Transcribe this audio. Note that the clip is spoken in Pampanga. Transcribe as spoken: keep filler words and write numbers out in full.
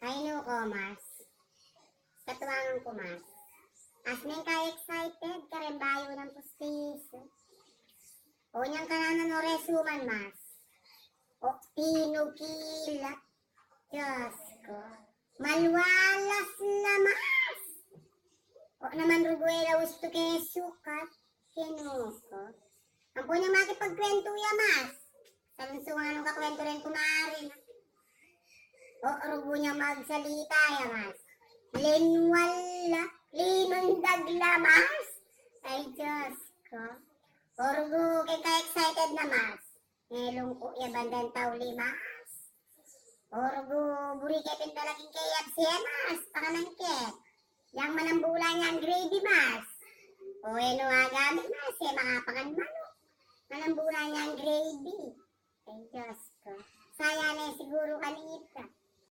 Ay, nu ko, Mas. Katuangan ku, Mas. As neng ka-excited, kareng bayu nang pustisu. O, nyang kananan o resuman, Mas. O, tinukilat. Diyos ko. Malwalas la, Mas. O, naman rugu e la ustu ke sukat. Kenu ko. Ampo ne makipagkwentu ya, Mas. Salunsungan nung kakwentu reng kumare na. O, rugu nyang magsalita ya, Mas. Linwal la, linundag la, Mas. Ay, Diyos ko. O, rugu keng ka-excited na, Mas. Ngelung ku ya bandang tauli, Mas. O, rugu buri ke pin talagang K F C, Mas. Pakanan ke. Yang manambulan yang gravy, Mas. O, e nu agami, Mas, e makapangan manuk. Manambulan yang gravy. Ay, Diyos ko. Saya ne siguru kanita.